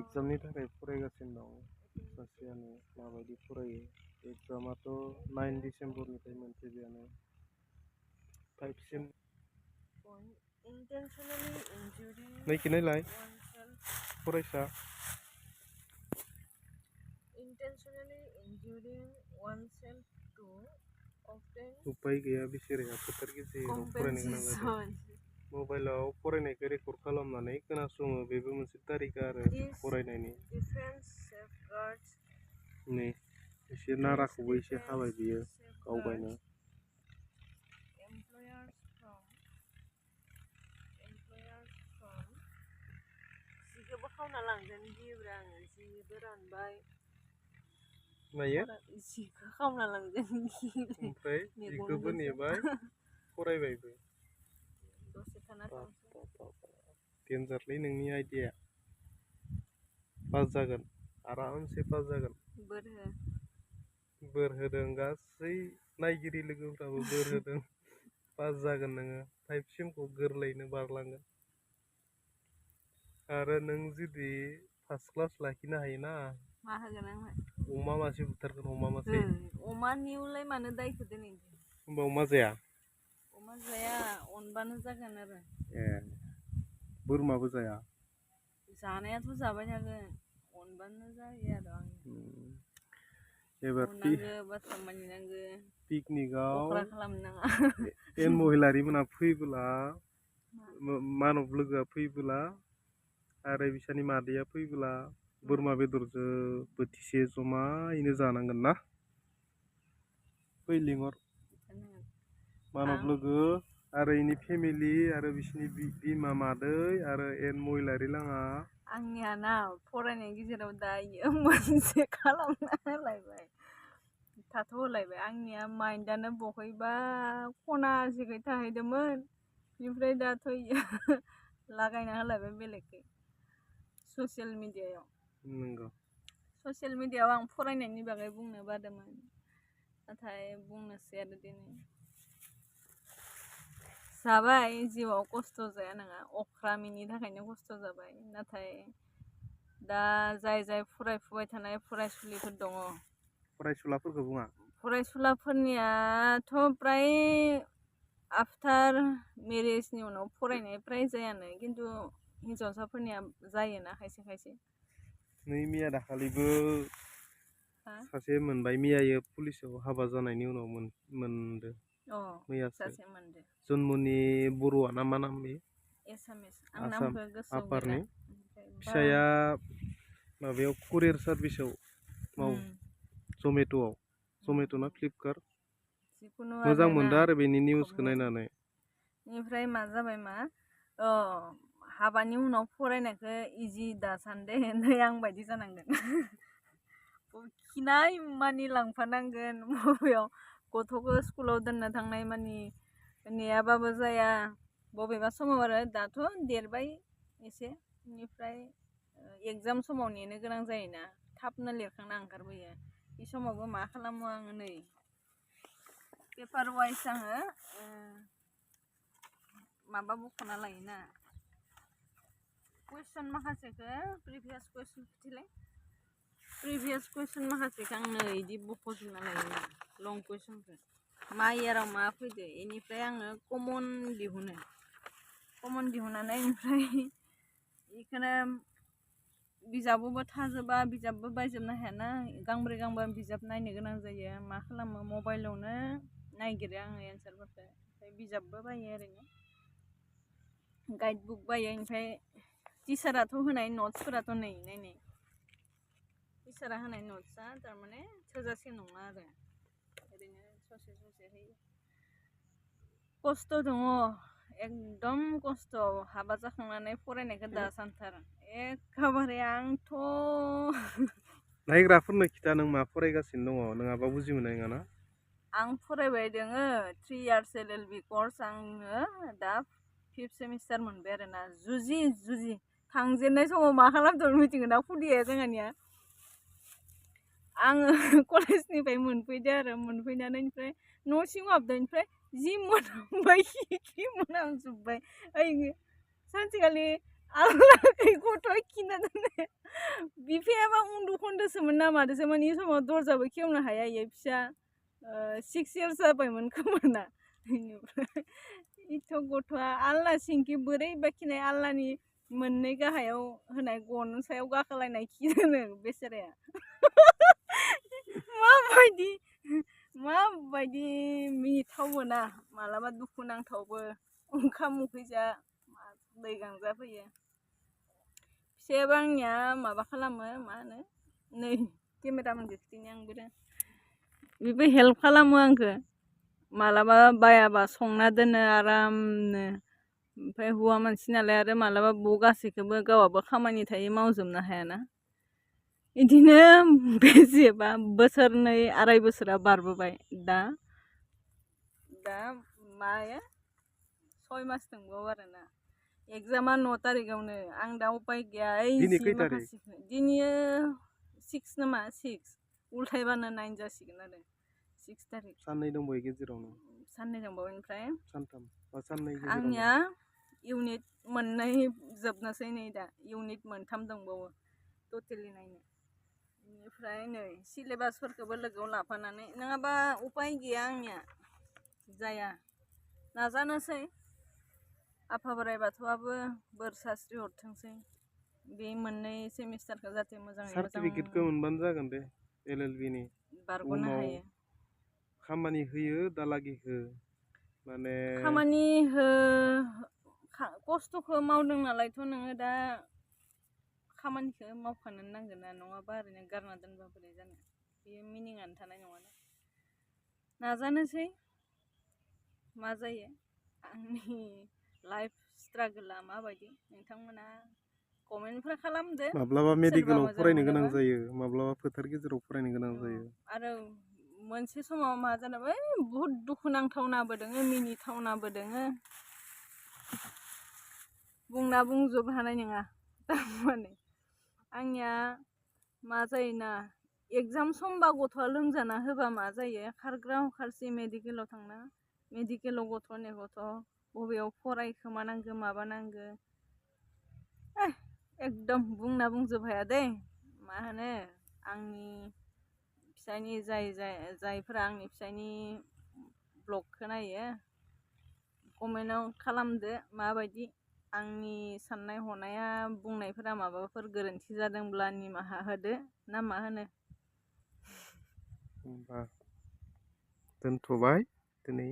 एग्जामनि थाखाय फरायगासिनो दं सासेयानो माबायदि फरायो एग्जामाथ' 9 डिसेम्बरनिफ्राय मोनफैबायानो 5सिम नायलाय फरायसा उपाय गैया बिसोरहा फोथार गेजेराव फरायनो गोनां जादों मबाइलाव फरायनायखौ रेकर्ड खालामनानै खोनासङो बेबो मोनसे तारिका आरो फरायनायनि नै एसे नाराखौबो एसे हाबाय बियो गावबायनो जिखौबो खावना लांगोन गियोब्रा आङो जिबो रानबाय मायो जिखौ खावना लांगोन ओमफ्राय जिखौबो नेबाय फरायबायबो दसे थाना डेन्जारलै नोंनि आइडिया पास जागोन आरामसे पास जागोन बोर होदों गासै नायगिरि लोगोफ्राबो बोर होदों पास जागोन नोङो 5सिमखौ गोरलैयैनो बारलांगोन आरो नों जुदि फार्स्ट क्लास लाखिनो हायोना मा होगोन आंनो अमा मासे बुथारगोन अमा मासे अमानियावलाय मानो दायखो दिनै होमबा अमा जाया अनबानो जागोन आरो ए बोरमाबो जाया जानायाथ' जाबाय थागोन अनबानो जायो आरो आं एबार बाथ्रा मानिनांगो पिकनिकआव अख्रा खालामनाङा एन महिलारिमोना फैबोला मानब लोगोआ फैबोला आरो बिसानि मादैया फैबोला बोरमा बेदरजों बोथिसे जमायैनो जानांगोन ना फै लिंहर मानब लोगो आरो इनि फेमिलि आरो बिसिनि बिमा मादै आरो एन महिलारि लाङा आंनिया ना फरायनायनि गेजेराव दायो मोनसे खालामना होलायबाय थाथ' होलायबाय आंनिया माइन्डआनो बहायबा खनासेखै थाहैदोंमोन बेनिफ्राय दाथ' लागायना होलायबाय बेलेगखै ससियेल मिडियायाव नंगौ ससियेल मिडियायाव आं फरायनायनि बागै बुंनो बादोंमोन नाथाय बुंनोसै आरो दिनै जाबाय जिउआव खस्थ' जाया नङा अख्रामिनि थाखायनो खस्थ' जाबाय नाथाय दा जाय फरायफुबाय थानाय फरायसुलिफोर दङ फरायसुलाफोरखौ बुङा फरायसुलाफोरनियाथ' प्राय आफ्टार मेरेजनि उनाव फरायनाय प्राय जायानो खिन्थु हिन्जावसाफोरनिया जायोना खायसे खायसे नै मिया दाखालिबो सासे मोनबाय मियायो पुलिसाव हाबा जानायनि उनाव मोनदो मैयासो जन्मनि बर'आ ना मा नाम बेयो एसामिस आसाम आपारनि फिसाया माबायाव कुरियार सार्भिसाव मावो जमेट' ना फ्लिपकार्ट मोजां मोनदों आरो बेनि निउसखौ नायनानै बेनिफ्राय मा जाबाय मा हाबानि उनाव फरायनायखौ इजि दासान्दे नै आं बायदि जानांगोन खिनाय मानि लांफानांगोन बबेयाव गथ'खौ स्कुलाव दोननो थांनाय मानि नेयाबाबो जाया बबेबा समाव आरो दाथ' देरबाय एसे बेनिफ्राय एग्जाम समाव नेनो गोनां जायोना थाबनो लिरखांना ओंखारबोयो बे समावबो मा खालामो आङो नै पेपार वाइस आङो माबा बख'ना लायोना कुइसन माखासेखौ प्रिभियास कुइसन माखासेखौ आं नै बिदि बख'जोबना लायो लं कुइसनखौ मा इयाराव मा फैदो बेनिफ्राय आङो कमन दिहुननानै ओमफ्राय बेखौनो बिजाबावबो थाजोबा बिजाबबो बायजोबनो हायाना गांब्रै गांबा बिजाब नायनो गोनां जायो मा खालामो मबाइलावनो नायगिरो आङो एन्सारफोरखौ ओमफ्राय बिजाबबो बायो ओरैनो गाइड बुक बायो ओमफ्राय टिचाराथ' होनाय नट्सफोराथ' नै नायनाय टिचारा होनाय नट्सआ थारमाने थोजासे नङा आरो ओरैनो ससे होयो खस्थ' दङ एकदम खस्थ' हाबा जाखांनानै फरायनायखौ दा सानथार एखेबारे आंथ' नायग्राफोरनो खिथा नों मा फरायगासिनो दङ नङाबा बुजि मोननाय नङाना आं फरायबाय दोङो 3 years LLB कर्स आङो दा 5th सेमिस्टार मोनबाय आरोना जुजि थांजेननाय समाव मा खालामदोंमोन मिथिगोना खुदिया जोंहानिया आङो कलेजनिफ्राय मोनफैदो आरो मोनफैनानै ओमफ्राय न' सिङाव हाबदों ओमफ्राय जि मोनामबाय खि मोनामजोब्बाय ओइ सानसेखालि आल्लाखै गथ'आ खिना दोननाया बिफायाबा उन्दु खन्दोसोमोन ना मादोसोमोन इ समाव दरजाबो खेवनो हाया इयो फिसा 6 इयार्स जाबायमोन खोमाना इनिफ्राय इथ' गथ'आ आल्ला सिंखि बोरैबा खिनाय आल्लानि मोननै गाहायाव होनाय गन सायाव गाखोलायनाय खि दोनो बेसेराया माबायदि मिनिथावबो ना मालाबा दुखु नांथावबो ओंखाम उखैजा दै गांजा फैयो फिसायाबो आंनिया माबा खालामो मा होनो नै केमेरामेनखौ खिथिनि आंबो बेबो हेल्प खालामो आंखो मालाबा बायाबा संना दोनो आरामनो ओमफ्राय हौवा मानसि नालाय आरो मालाबा गासैखौबो गावहाबो खामानि थायो मावजोबनो हायाना बिदिनो बेसेबा बोसोरनै आराय बोसोरा बारबोबाय दा माया 6 मास दंबावो आरोना एग्जामा 9 तारिखावनो आं दा उपाय गैया दिनै ओइ खै तारिख? माखासेखौ दिनैयो 6 नामा 6 उल्थायबानो 9 जासिगोन आरो 6 तारिख साननै दंबावो गेजेरावनो साननै दंबावो ओमफ्राय सानथाम साननै गेजेरावनो आंनिया इउनिट मोननै जोबनोसै नै दा इउनिट मोनथाम दंबावो टटेलि नायनो बेनिफ्राय नै सिलेबासफोरखौबो लोगोआव लाफानानै नङाबा उपाय गैया आंनिया जाया नाजानोसै आफा बोराइ बाथौआबो बोर सास्रि हरथोंसै बे मोननै सेमिस्टारखौ जाहाथे मोजाङै मोजां सार्टिफिकेटखौ मोनबानो जागोन दे LLB नि बारग'नो उनाव हायो खामानि होयो दालागि हो माने खामानि हो खस्थ'खौ मावदों नालायथ' नोङो दा खामानिखौ मावखानो नांगोन ना नङाबा ओरैनो गारना दोनबा बोरै जानो बेयो मिनिङानो थानाय नङाना नाजानोसै मा जायो आंनि लाइफ स्ट्रागोला माबायदि नोंथांमोना कमेन्टफोर खालामदो माब्लाबा सोरबा मेडिकेलाव मोजां फरायनो गोनां मोनोबा जायो माब्लाबा फोथार गेजेराव फरायनो गोनां जायो आरो मोनसे समाव मा जाबाय बुहुद दुखुनांथावनाबो दोङो मिनिथावनाबो दोङो बुंना बुंजोब हानाय नङा थारमाने आंनिया मा जायोना एग्जाम समबा गथ'आ लोमजाना होबा मा जायो खारग्रा खारसि मेडिकेलाव थांना मेडिकेलाव गथ' बबेयाव फरायखोमानांगो माबानांगो एकदम बुंना बुंजोब हाया दै मा होनो आंनि फिसायनि जायफोरा आंनि फिसायनि ब्लगखौ नायो कमेन्टआव खालामदो माबायदि आंनि साननाय हनाया बुंनायफोरा माबाफोर गोरोन्थि जादोंब्ला निमाहा होदो ना मा होनो होमबा दोनथ'बाय दिनै